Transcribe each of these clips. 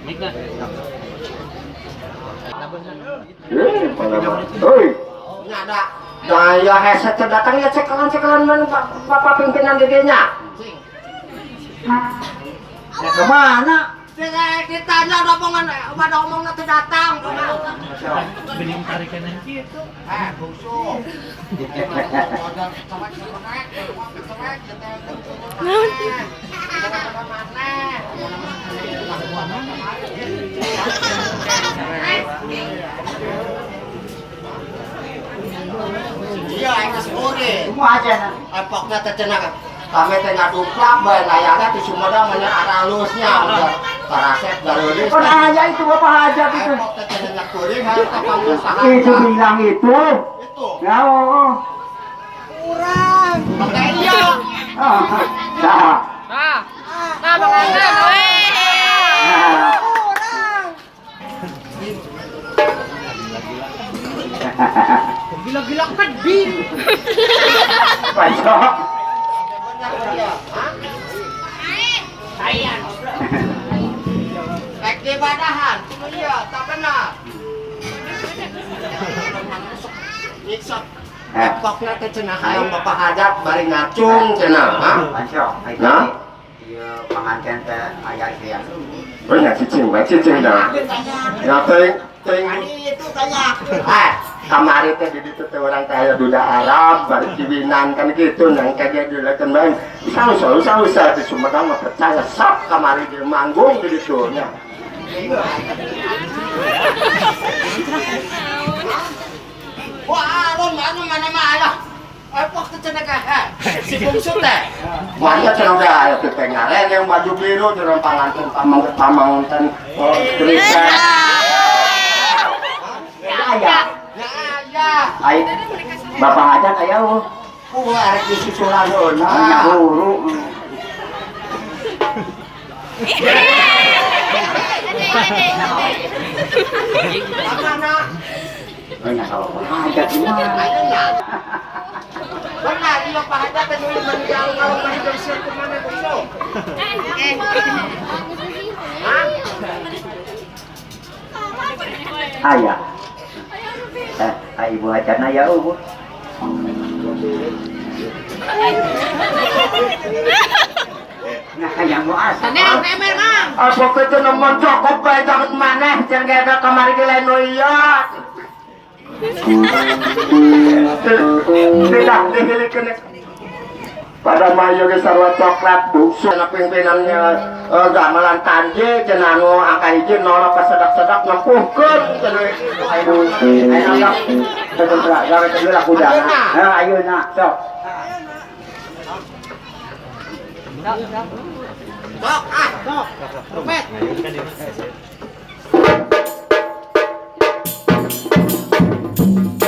Eh, mana mah. Hoi. Nya ada. Daya hese teu datang ya cekalan-cekalan mana bapak pimpinan di dinya. Ya kemana? Ditanya ada omongan, ada omongan teu datang. Bening tarikan yang gitu. Eh, bungsu. Iya, aing geus murid. Semua aja nah. Epoknya teh cenah kami teh ngadumplak bae layangna di Sumedang mah aralusnya udah karasep gareulis. Kan aja itu bapak hajat itu. Epok teh cenah nyakuring hayang ka pangusaha. Itu bilang itu. Itu. Ya oh. Kurang. Makanya iya. Oh. Nah. Nah, nah pengantin, weh. Nah. Gila-gila keding. Pasok. Rek di badahan, iya, tak benar. Nyiksa. Epokna teh cenah hayang bapak hajat bari ngacung cenah, ha? Pasok. Nah? Iya pengantin teh aya siang. Oh nya cicing bae cicing dah. Ya teuing teuing itu tanya. Eh, kamari teh di ditu teh urang teh aya duda Arab bari ciwinan kan gitu nang kage dilekeun bae. Usah usah usah usah di Sumedang mah percaya sok kamari di manggung di ditu nya. Wah, alon mana mana mah alah. Epok teh cenah ka si bungsu teh. Mana cenah udah aya teh ngaren yang baju biru cenah panganten pamang pamangunten oh kristen. Aya. Ya aya. Ai bapak hajat aya oh. Kumaha arek disusulan heula. Nya huru. Mana? Nya kalau hajat mah. Ayeuna. Benar, iya Pak Hajat teh nulis menjauh kalau mah sieun kumaha bungsu. Hah? Aya. Eh, ai ibu hajatna ya eueuh. Nah, yang mau asa. Apa teh nemen cukup bae jangan maneh jeung gede kamari ge lain nu ieu. Tidak dihilikeun pada mayo ge sarua coklat bungsu anak pimpinannya gamelan tanje cenah anu angka hiji nolak kasedak-sedak nempuhkeun cenah. Ayo, ayo sok. Betul gawe teh lah kuda. Heh, ayeuna sok. Sok ah, sok. Rumet. Thank you.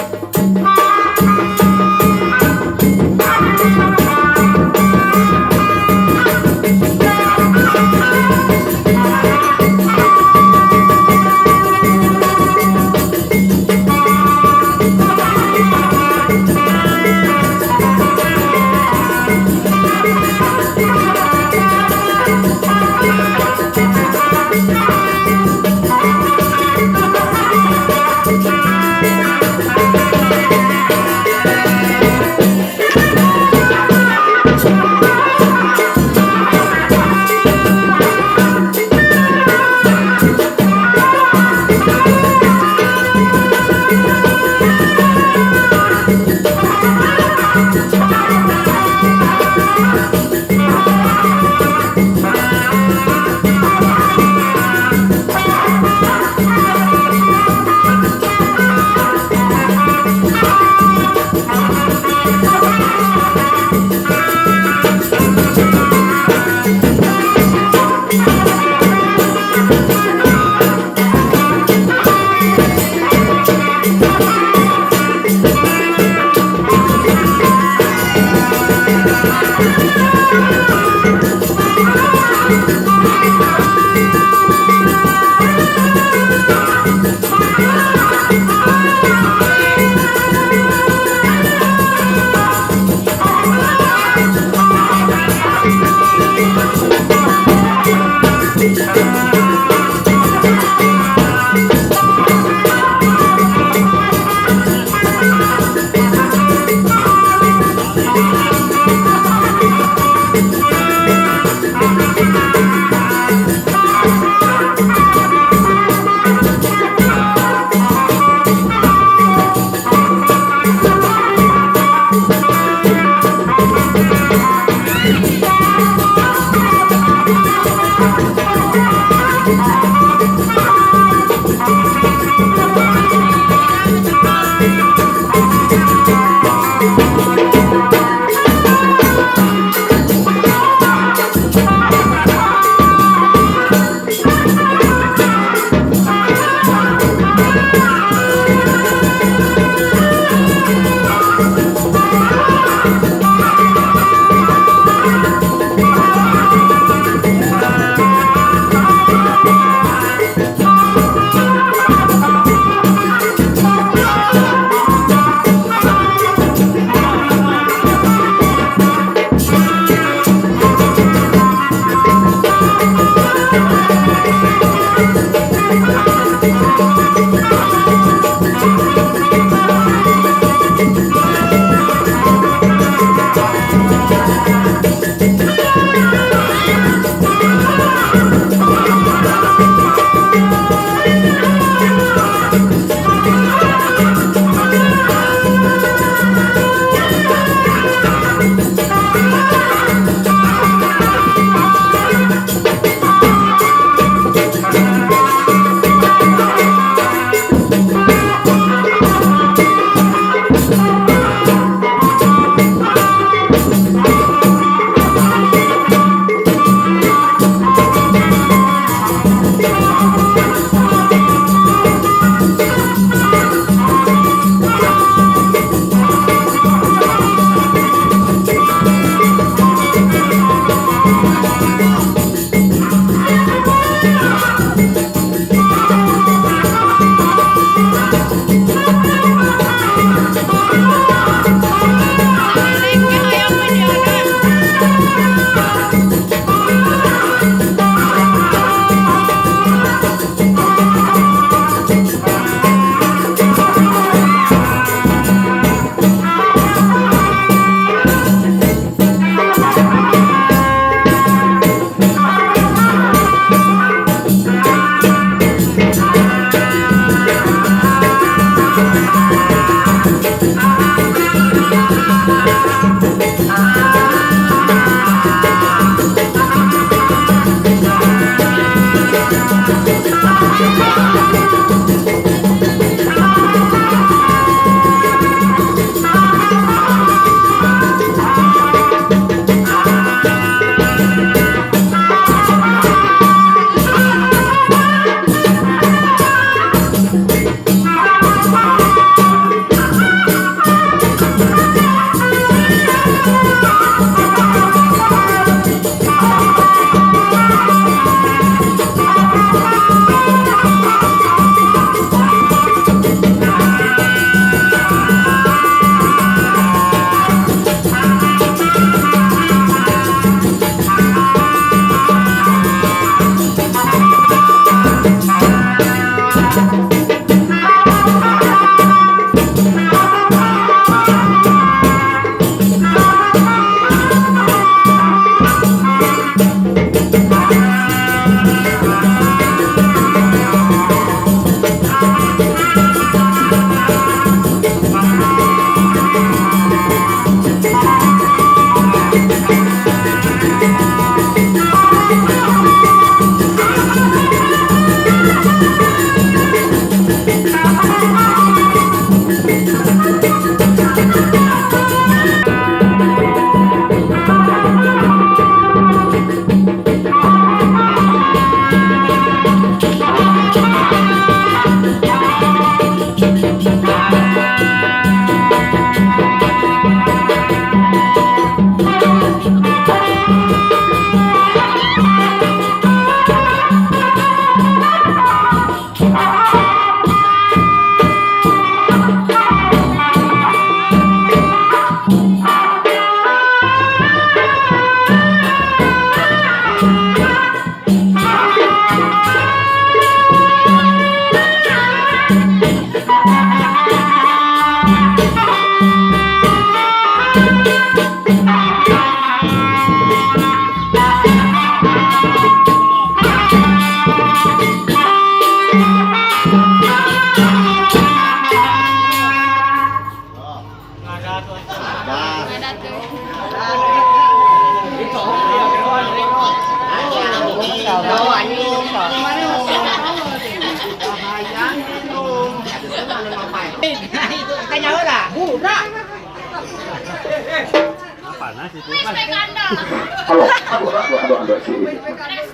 Halo, aduh, aduh, aduh, aduh, si.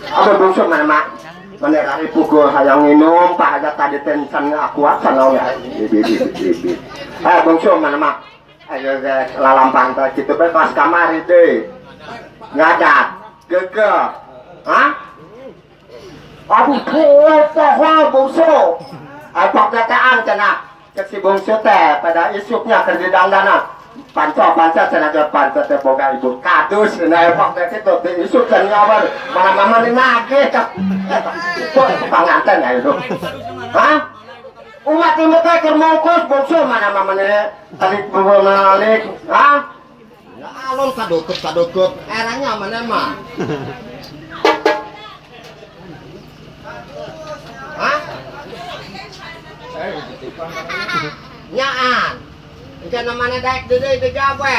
Aduh, bungsu mana mak? Mana hari pukul hayang minum, pak ada tadi tensan aku apa nau ya? Ibi, ibi, ibi. Eh, bungsu mana mak? Ayo, lalampan gitu be kelas kamar itu. Ngadat, gegeh, hah? Aduh, pohon bungsu. Apa kataan cenah? Cek si bungsu teh pada isuknya kerja dandana. Panco panco cenah ke panco teh boga ibu kadus nah epok teh kitu di isuk cenah ngabar mana mama ni nagih ka panganten ya itu. Hah? Umat ibu teh keur mungkus bungsu mana mama ni talik balik. Hah? Ya alon kadukup kadukup eranya mana mah. Hah? Nyaan. Engke namanya daek deui digawe.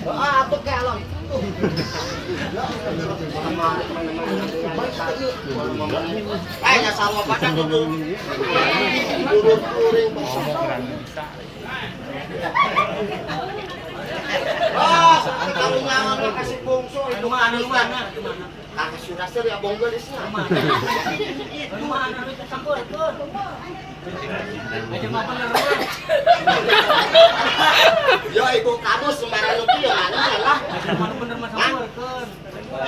Ah, atuh ke alon. Eh, nya sarua badan duduk. Duduk kuring. Oh, karunya mah kasih bungsu itu mana mana. Kasih suraseur ya bonggelisna. Yo ibu kadus sembarang nu kieu mana lah.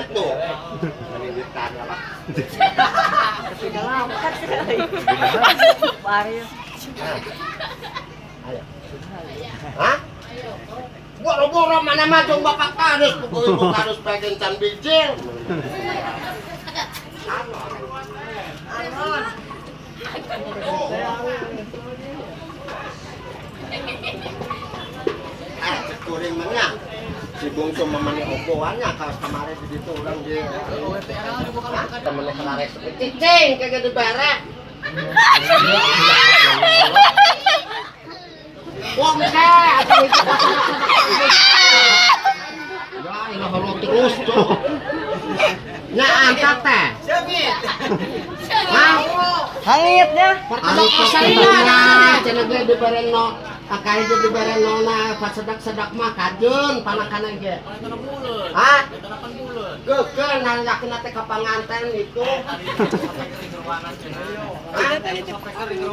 Itu. Meniwitan lah. Ayo. Hah? Boro-boro mana mah jeung bapak kadus, pukul ibu kadus pengen can bijil. Eh, kuring mah si bungsu mamane oboannya kalau kemarin di situ urang di temennya kelare cicing kagak dibere. Wong teh atuh itu. Ya ilah halu terus tuh. Nya angkat teh. Hah? Hangitnya. Pertama cenah ge dibere no akai ge dibere nona pasedak-sedak mah kajeun panakana ge. Hah? Geukeuh nanyakeun teh ka panganten itu. Hah? Kudu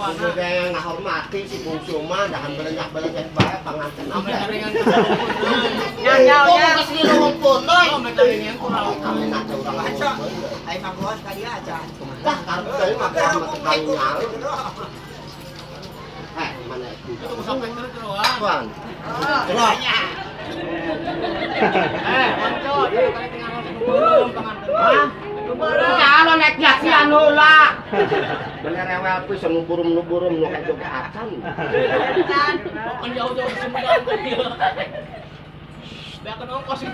ngahormati si bungsu mah dahan belenyak-belenyak bae panganten oge. Nya nya nya. Geus dilumpun deui. Kami na teh urang aja. Ai mah ka dia aja. Dah karep deui mah mah teu nyaho. Eh, mana itu? Tuan. Terus. Eh, manco, Hah? Kalau naik jaksian heula. Bener rewel pisan nu burum nu kayak joge acan. Bukan jauh-jauh Sumedang kan dia. Beakeun ongkos. Eh.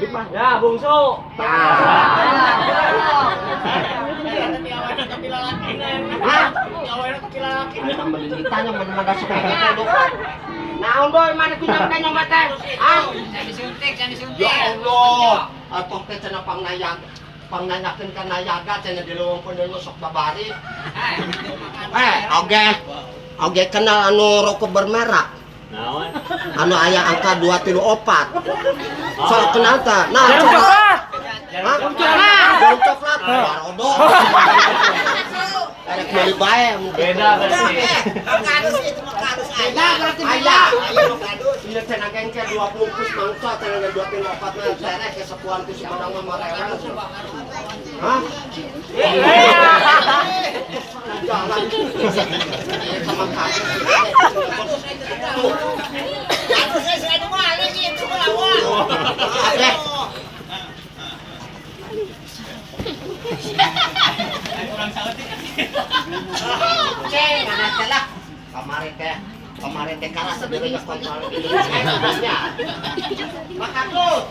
Di mana? Ya, bungsu. Hah? Naon boy mana kunyam kanyong teh? Ah? Ya Allah, atuh teh cenah pangnayag. Pangnanyakeun ka nayaga cenah di leuweung peuneung sok babari. Eh, oge. Oge kenal anu rokok bermerek. Naon? Anu aya angka 2 3 4. Sok kenal tah? Nah, Jarum coklat. Hah? Jarum coklat. Barodo. Erek meuli bae. Beda berarti. Kadus itu mah kadus. Beda berarti beda. Ieu cenah gengke 2 bungkus mangsa cenah 2 3 4 mah tereh kesepuan ku Sumedang mah marewel. Hah? Jalan sama kadus. Kadus saya anu maling itu mah lawan. Eh. Ceng, mana teh lah. Kemarin teh karasa dirinya kontrol di Indonesia. Maka tuh.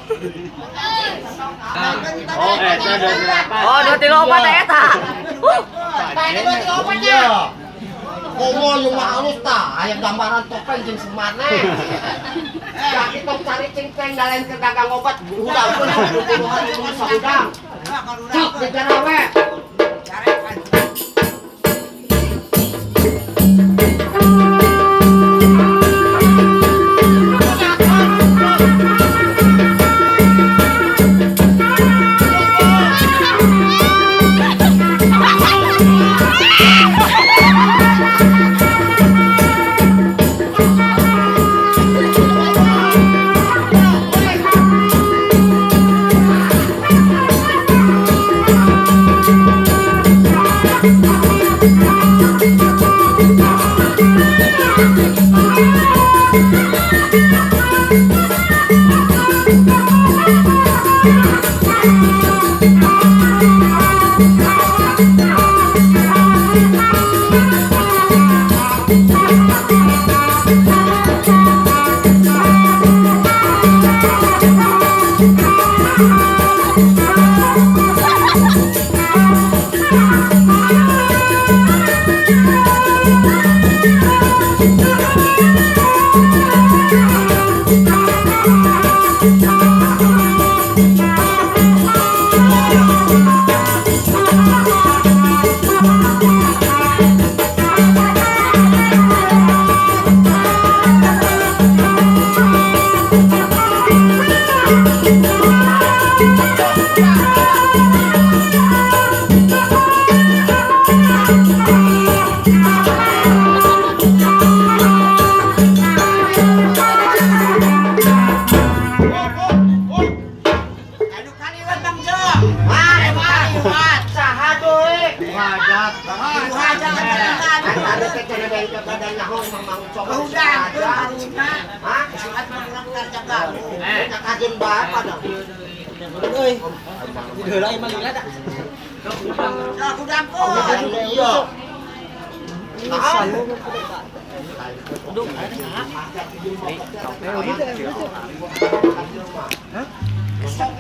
Oh, eta 2 3 4. Oh, 2 3 4 eta. Tah ini 2 3 4 nya. Komo yung mah halus tah, aya gambaran topeng jeung semana. Ya kita cari cengkeng dalain ke dagang obat, hudang pun puluhan ribu sahudang. Cok di jarawe.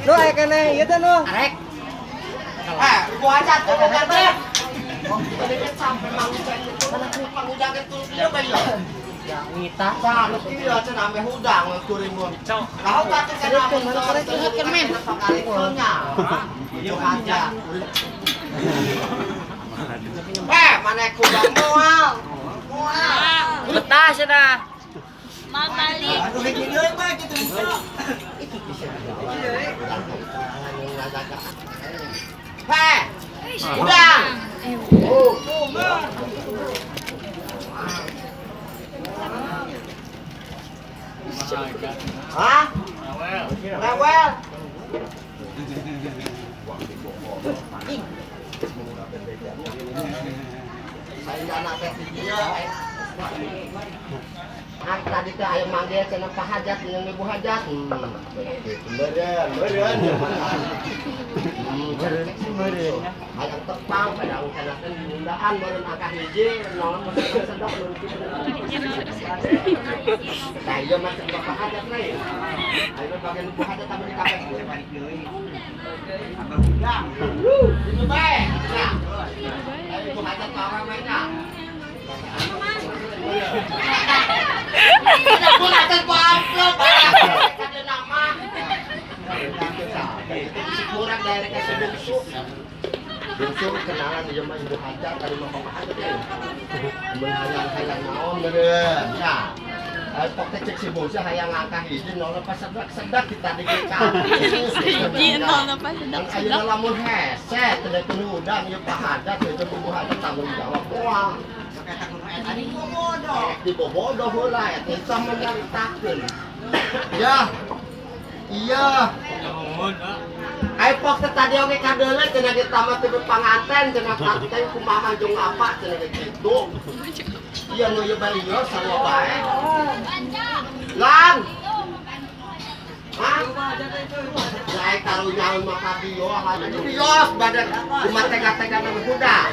Nu aya keneh ieu teh nu. Arek. Ibu hajat tuh bukan teh. Sampai mangudang itu dia bayo. Ngita. Sah, nu kieu cenah ameh hudang turimun. Tahu ka teh cenah ameh nya. Ibu hajat. Mana kudang moal. Moal. Betah cenah. Mamali. Heh, udang. Hah? Rewel. Tadi teh aya manggil cenah Pak Hajat jeung Ibu Hajat. Meureun, meureun. Hayang tepang padang cenah teh diundaan meureun angka hiji naon sedok meureun kitu. Tah ieu mah cek Bapak Hajat lain. Ayo bagian Ibu Hajat tambah di kabeh. Balik deui. Abah hudang. Itu bae. Nah. Ibu Hajat mah mainna. Kurang dari bungsu. Bungsu kenalan dia mah Ibu Hajat tadi mah Bapak Hajat ya. Mun hayang-hayang naon meureun. Nah. Pok teh cek si bungsu hayang ngangkah hiji nol pas sedak-sedak kita digeka. Hiji nol pas sedak-sedak. Ayeuna lamun hese teu teu udang ieu Pak Hajat teu Ibu Hajat tanggung jawab moal. Di bobodoh heula eta teh menyaritakeun. Ya. Iya. Ai pok teh tadi oge kadeuleu cenah ge tamat teh panganten cenah teh kumaha jeung apa cenah ge kitu. Iya nu ieu bari ieu sarua bae. Lan. Hah? Lae karunya mah ka bieu hayu bios badan kumaha tega-tega nu hudang.